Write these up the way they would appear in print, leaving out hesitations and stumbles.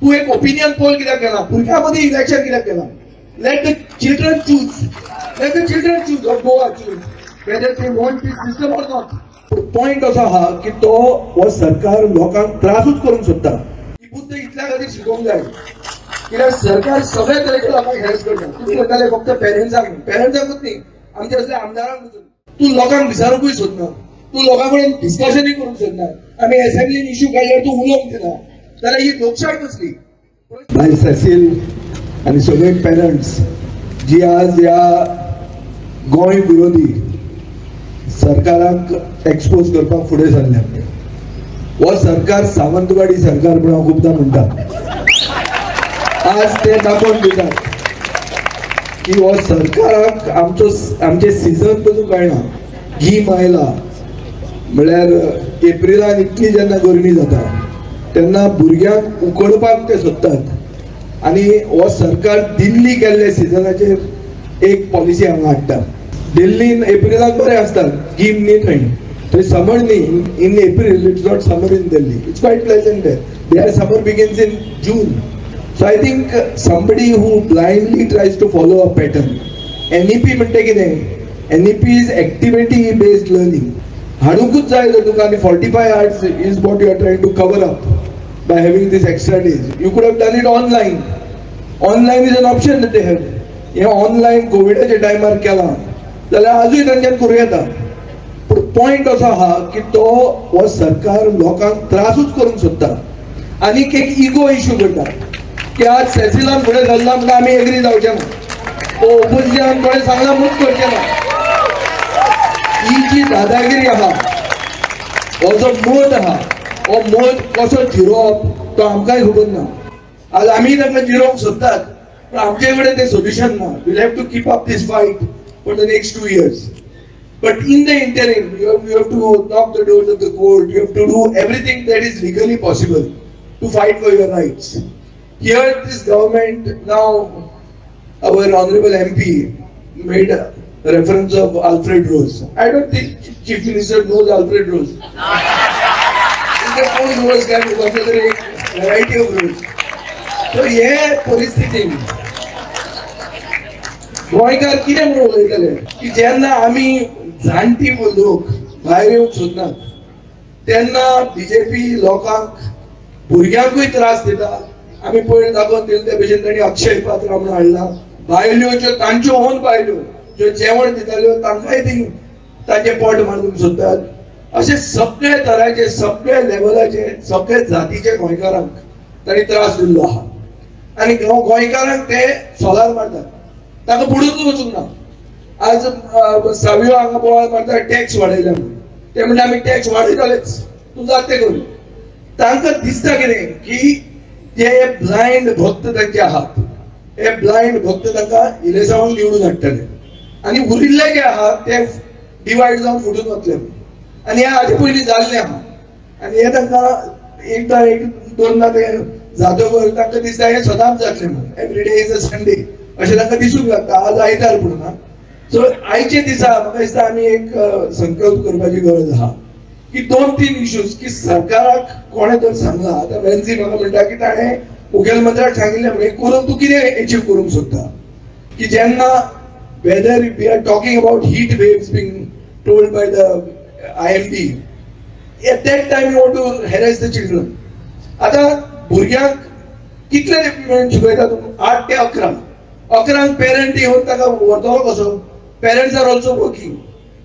तूं एक opinion poll कित्याक केला? भुरग्यां मदीं इलेक्शन कित्याक केला? Let the children choose. Let the children choose of Goa choose whether they want this system or not. Point असो आहा की तो हो सरकार लोकांक त्रासूच करूंक सोदता. ही बुद्ध इतल्या खातीर शिकोवंक जाय कित्याक सरकार सगळे तरेचे लोकांक हॅरेस करता. तुमी म्हणटाले फक्त पेरंट्सांक, पेरंट्सांकूच न्ही, आमचे असले आमदारांक वचून तूं लोकांक विचारूंकूय सोदना, तूं लोकां कडेन डिस्कशनूय करूंक सोदना. आमी एसेंब्लीन इश्यू काडल्यार तूं उलोवंक दिना, जाल्यार ही लोकशाय कसली? बाय सेसील आनी सगळे पेरंट्स जी आज ह्या गोंय विरोधी सरकाराक एक्सपोज करपाक फुडें सरल्यात. हो सरकार सावंतवाडी सरकार म्हणून हांव खुबदां म्हणटा. आज ते दाखोवन दितात की हो सरकाराक आमचो आमचे सिजन पसून कळना. गीम आयला म्हळ्यार एप्रिलान इतली जेन्ना गरमी जाता तेन्ना भुरग्यांक उकडपाक ते सोदतात. आनी हो सरकार दिल्ली केल्ले सिजनाचेर एक पॉलिसी हांगा हाडटा. दिल्लीन एप्रिलाक बरें आसता, गीम न्ही थंय, थंय समर न्ही. In April it's not summer in Delhi, it's quite pleasant there. Their summer begins in June. So I think somebody who blindly tries to follow a pattern. NEP म्हणटा कितें? NEP is activity based learning. हाडुंकूच जाय जर तुका आनी 45 hours is what you are trying to cover up by having these extra days. You could have done it online. Online is an option that they have. हे online कोविडाच्या टायमार केलां जाल्यार आजूय तांच्यान करूं येता. पूण पॉयंट असो आहा की तो हो सरकार लोकांक त्रासूच करूंक सोदता. आनीक एक इगो इश्यू करता की आज सेसिलान फुडें सरला म्हणून आमी एग्री जावचे ना, ओपोजिशनान कोणें सांगलां म्हणून करचें ना. ही जी दादागिरी आहा, हो जो मत आहा, हो मत कसो जिरोवप तो आमकांय खबर ना. आज आमी तांकां जिरोवंक सोदतात पूण आमचे कडेन तें सोल्युशन ना. We have to keep up this fight for the next 2 years. But in the interim you have to knock the doors of the court, you have to do everything that is legally possible to fight for your rights. Here this government now, our honourable MP made reference of Alfred Rose. I don't think Chief Minister knows Alfred Rose. कोण रोज काय कसलो तरी एक variety of rose. So हे परिस्थितीन गोंयकार कितें म्हणून उलयतले की जेन्ना आमी जाणटी लोक भायर येवंक सोदनात तेन्ना बीजेपी लोकांक भुरग्यांकूय त्रास दिता. आमी पयर दाखोवन दिले ते भशेन तांणी अक्षय पात्र म्हणून हाडला. बायल्यो ज्यो तांच्यो ओन बायल्यो ज्यो जेवण दिताल्यो तांकांय ती तांचें पोट मारूंक सोदतात. अशे सगळे तरांचे, सगळे लेवलाचे, सगळे जातीचे गोंयकारांक तांणी त्रास दिल्लो आहा. आनी गोंयकारांक ते सोलार मारतात, तांकां बुडूनच वचूंक ना. आज सावियो हांगा बोवाळ मारता टॅक्स वाडयल्या म्हणून, ते म्हणटा आमी टॅक्स वाडयतलेच, तूं जात ते करून. तांकां दिसता कितें की ते ब्लायंड भक्त तांचे आहात, हे ब्लायंड भक्त तांकां इलेसांवांक निवडून हाडटले आनी उरिल्ले जे आहात ते डिवायड जावन फुटून वतले. आनी हे हाजे पयलीं जाल्लें आहा. आनी हे तांकां एकदां एक दोनदां ते जातकर तांकां दिसता हें सदांच जातलें म्हणून, every day is a Sunday अशें तांकां दिसूंक लागता. आज आयतार म्हणून ना. सो आयचे दिसा म्हाका दिसता आमी एक संकल्प करपाची गरज आहा की 2-3 इश्यूज की सरकाराक कोणें तर सांगलां. आतां वेन्सी म्हाका म्हणटा की ताणें मुखेलमंत्र्याक सांगिल्लें म्हणून करून तूं कितें एचीव करूंक सोदता की जेन्ना whether we are talking about heat waves being told by the IMD, at that time you want to harass the children. आता भुरग्यांक कितले मेरेन शिकयता तूं? 8 ते 11. 11 पेरंट येवन ताका व्हरतलो कसो? Parents are also working,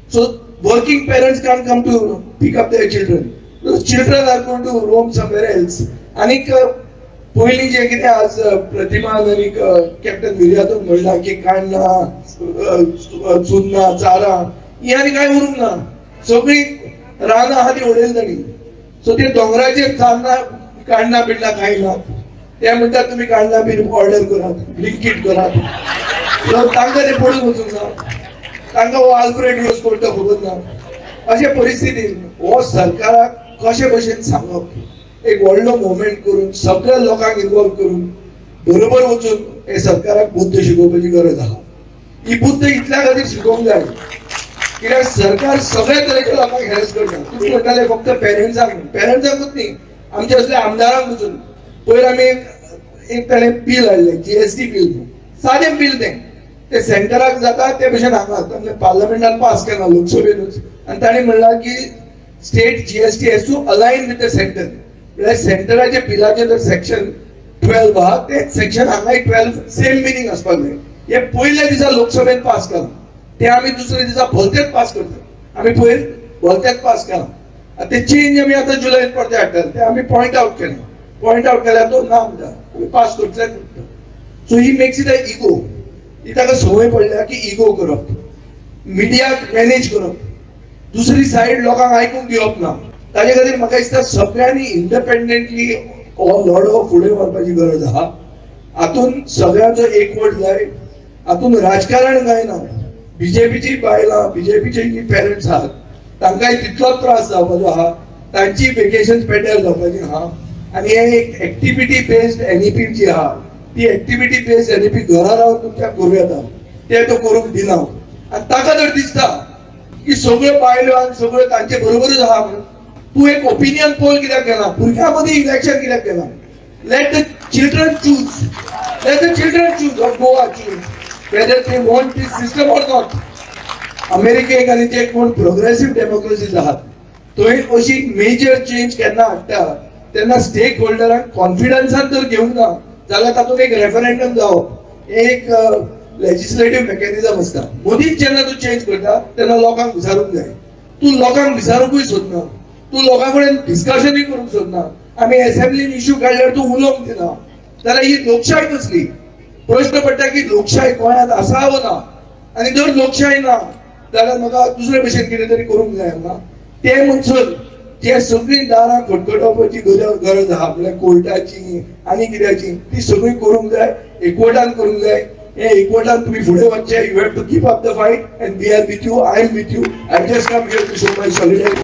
so working parents can't come to pick up their children. Children are going to roam somewhere else. आनीक पयलीं जें कितें आज प्रतिमा आनी कॅप्टन विर्यातून म्हणलां की काण्णां, चुन्नां, चारां ही आनी कांय उरूंक ना, सगळीं रानां आहा ती उडयली तांणी. सो ते दोंगराचेर चान्नां काण्णां बिण्णां कांय ना. ते म्हणटात तुमी काण्णां बी ऑर्डर करात, ब्लिंकीट करात. तांकां तें पडून वचूंक ना, तांकां हो आल्फ्रेड रोज कोण तो खबर ना. अशे परिस्थितीन हो सरकाराक कशे भशेन सांगप, एक व्हडलो मुवमेंट करून सगळ्या लोकांक इन्वॉल्व करून बरोबर वचून हे सरकाराक बुद्ध शिकोवपाची गरज आहा. ही बुद्ध इतल्या खातीर शिकोवंक जाय कित्याक सरकार सगळे तरेच्या लोकांक हॅरेस करता. तुमी म्हणटाले फक्त पेरंट्सांक, पेरंट्सांकूच न्ही, आमचे असले आमदारांक वचून. पयर आमी एक एक ताणें बील हाडलें, जीएसटी बील, सादें बील तें, ते सेंटराक जाता ते भशेन हांगा पार्लमेंटान पास केला लोकसभेनूच, आनी ताणें म्हणलां की state GST has to align with the centre. म्हळ्यार सेंटराचे बिलाचे जर सेक्शन 12 आहा ते सेक्शन हांगाय 12 सेम मिनींग आसपाक जाय. हे पयल्या दिसा लोकसभेन पास केलां, ते आमी दुसऱ्या दिसा भलतेच पास करता, आमी पयर भलतेच पास केलां, ते चेंज आमी आतां जुलयन परते हाडटले, ते आमी पॉयंट आउट केलें, पॉयंट आउट केल्यार तो ना म्हणटा, आमी पास करतलेच म्हणटा. So he makes it a ego, ही ताका संवय पडल्या की इगो करप, मिडियाक मॅनेज करप, दुसरी सायड लोकांक आयकूंक दिवप ना. ताजे खातीर म्हाका दिसता सगळ्यांनी इंडिपेंडंटली हो लढो फुडें व्हरपाची गरज आहा. हातून सगळ्यांचो एकवट जाय, हातून राजकारण जायना. बीजेपीची बायलां, बीजेपीचे जी पेरंट्स आहात तांकांय तितलोच त्रास जावपाचो आहा, तांची वेकेशन पेड्ड्यार जावपाची आहा. आनी हे एक एक्टिविटी बेस्ड एनईपी जी आहा ती एक्टिविटी बेस्ड एनईपी घरा रावन तुमच्या करूं येता, ते तो करूंक दिना. आनी ताका जर दिसता की सगळ्यो बायलो आनी सगळ्यो तांचे बरोबरूच आहा म्हणून, तूं एक ओपिनियन पोल कित्याक केला, भुरग्यां मदीं इलेक्शन कित्याक केला? Let the children choose, let the children choose of Goa choose whether they want this system or not. अमेरिकेक आनी जे कोण प्रोग्रेसीव डेमोक्रेसीज आहात थंय अशी मेजर चेंज केन्ना हाडटा तेन्ना स्टेक होल्डरांक कॉन्फिडन्सान जर घेवंक ना जाल्यार तातूंत एक रेफरंडम जावप, एक लेजिस्लेटीव मेकॅनिजम आसता. मदींच जेन्ना तूं चेंज करता तेन्ना लोकांक विचारूंक जाय, तूं लोकांक विचारूंकूय सोदना, तूं लोकां कडेन डिस्कशनूय करूंक सोदना. आमी एसेंब्लीन इश्यू काडल्यार तूं उलोवंक दिना, जाल्यार ही लोकशाय कसली? प्रश्न पडटा की लोकशाय गोंयांत आसा वो ना? आनी जर लोकशाय ना जाल्यार म्हाका दुसरे भशेन कितें तरी करूंक जाय ना. ते म्हणसर जे सगळीं दारां खटखटावपाची गरज आहा, म्हळ्यार कोर्टाची आनी कित्याची, ती सगळी करूंक जाय, एकवटान करूंक जाय. हे एकवटान तुमी फुडें वचचें. You have to keep up the fight and we are with you, I am with you. I just come here to show my solidarity.